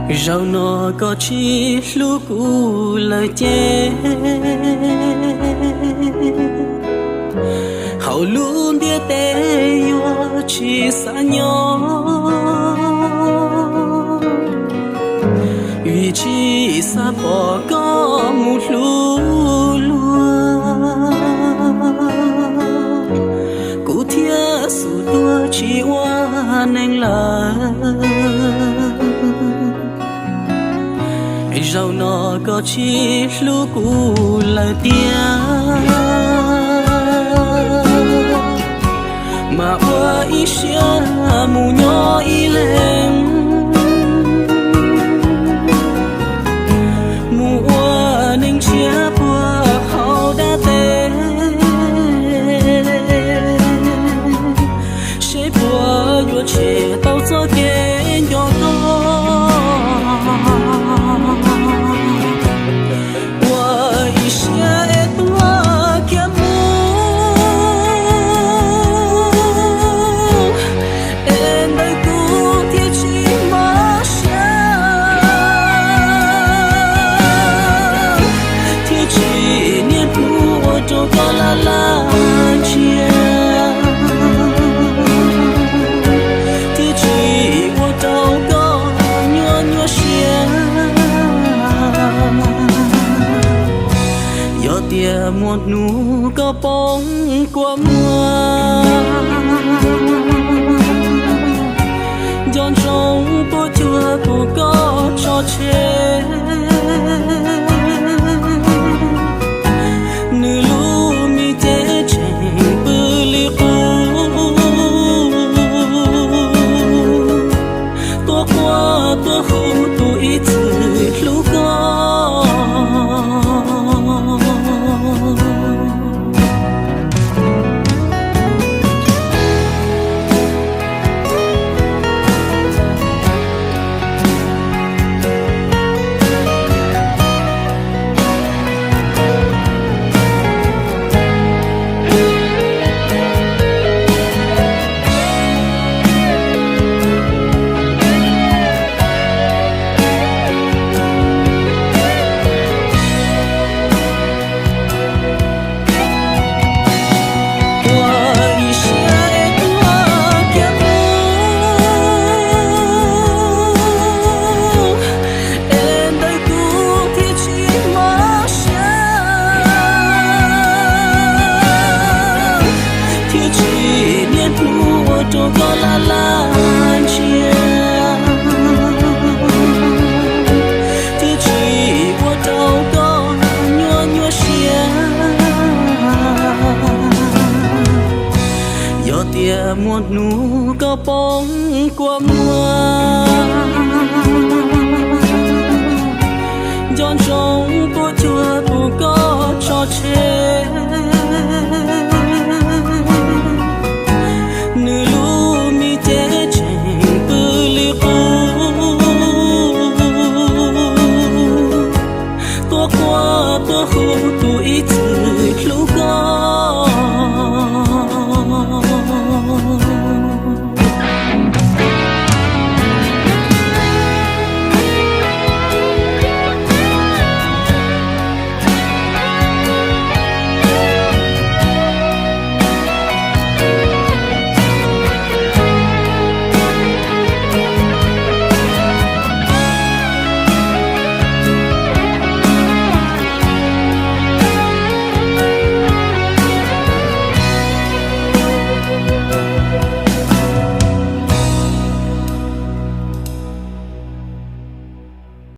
Zaum no koj tsis hlub kuv lawm ces, hauv lub ntiaj teb yuav tsis xav nyob, vim tsis xav pom koj mus hlub luag, kuv thiaj xub tuag tsis ua neeg lawm. Zaum no koj tsis hlub kuv lawm tiag, mas ua ib siab mus nyob ib leeg, mus ua neeg tshiab puag hauv dab teb, seb puas yuav tshem tau txoj kev nco koj. Ua ib siab es tuag kiag mus, es ntawm kuv thiaj tsis mob siab, thiaj tsis niaj hnub ua rau koj laj laj ntsia, thiaj tsis ua rau koj nyuaj nyuaj siab. Yog tias muaj hnub koj poob kua muag, nco ntsoov puas cuag kuv koj tso tseg, nws lub me cev tseem pw li qub, tuaj quaj tuaj hu